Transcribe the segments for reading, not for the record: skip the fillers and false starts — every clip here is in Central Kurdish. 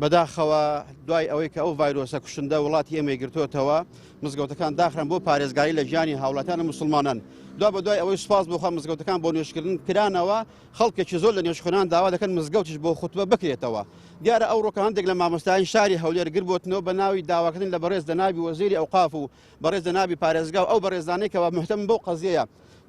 بەداخەوە دوای ئەوەی کە ئەو ڤایرۆسە کوشندە وڵاتی ئێمەی گرتووەتەوە، مزگەوتەکان داخران بۆ پارێزگاری لە گیانی هاوڵاتیان و موسڵمانان. دوا بە دوای ئەوەی سوپاس بۆ خوا مزگەوتەکان بۆ نوێژکردن کرانەوە، خەڵکێکی زۆر لە نوێژخوێنان داوا دەکەن مزگەوتیش بۆ خوتبە بکرێتەوە. دیارە ئەوڕۆکە هەندێک لە مامۆستایانی شاری هەولێر گربۆتنەوە بە ناوی داواکردن لە بەڕێز جەنابی وەزیری ئەوقاف و بەڕێز جەنابی پارێزگا و ئەو بەڕێزانەی کەوا مهتەمن بەو قەزیەیە.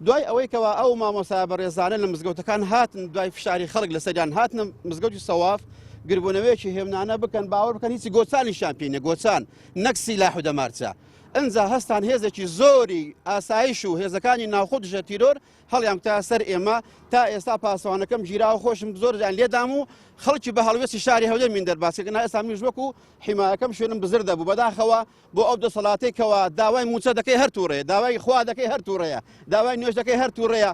دوای ئەوەی کەوا ئەو مامۆستایە بەڕێزانە لە مزگەوتەکان هاتن دوای فشاری خەڵک لەسەریان هاتنە مزگەوتی سەواف گربوونەوەیەکی هێمنانە بکەن باوەڕ بکەن هیچی گۆچانیشیان پێ نیە گۆچان نەک سیلاح و دەمارچە ئنجا هەستان هێزێکی زۆری ئاسایش و هێزەکانی ناوخۆ دژە تیرۆر هەڵیان کوتا سەر ئێمە تا ئێستا پاسەوانەکەم گیرا و خۆشم زۆر جان لێدام و خەڵکی بە هەڵوێستی شاری هەولێر من دەرباز کردن ئێستا منیش وەکو حیمایەکەم شوێنم بزر دەبوو بەداخەوە بۆ ئەو دەسەڵاتەی کەوا داوای موچە دەکەی هەر توڕەیە داوای خوا دەکەی هەر توڕەیە داوای نوێژ دەکەی هەر توڕەیە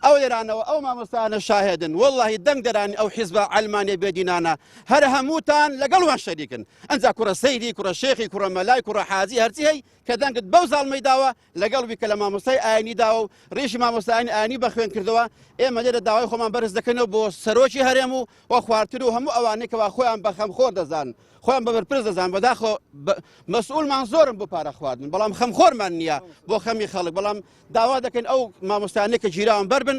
ئەو لێرانەوە ئەو مامۆستایانە شاهێدن واللهی دەنگ دەرانی ئەو حیزبە عەلمانیە بێدینانە هەر هەمووتان لەگەڵ وان شەریکن ئەنجا کوڕە سەیدی کوڕە شێخی کوڕە مەلای کوڕە حاجی هەرچی هەی کە دەنگت بەو زاڵمەی داوە لەگەڵ وی کە لە مامۆستای ئاینی داوە و ڕیشی مامۆستایانی ئاینی بە خوێن کردەوە ئێمە لێرە داوای خۆمان بەرز دەکەنەوە بۆ سەرۆکی هەرێم و و خوارتر و هەموو ئەوانەی کەوا خۆیان بە خەمخۆر دەزانن خۆیان بە بەرپرس دەزان بەداخۆ مەسئولمان زۆرن بۆ پارە خواردن بەڵام خەمخۆرمان نییە بۆ خەمی خەڵک بەڵام داوا دەکەین ئەو مامۆستانەی کە گیراون بەر بن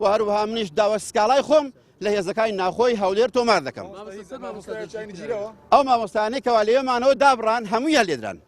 و هەروەها منیش داوا سکاڵای خۆم لە هێزەکانی ناخۆی هەولێر تۆمار دەکەم ئەو مامۆستانەی کەوا لەوێمانەوە دابڕان هەموویان لێدران.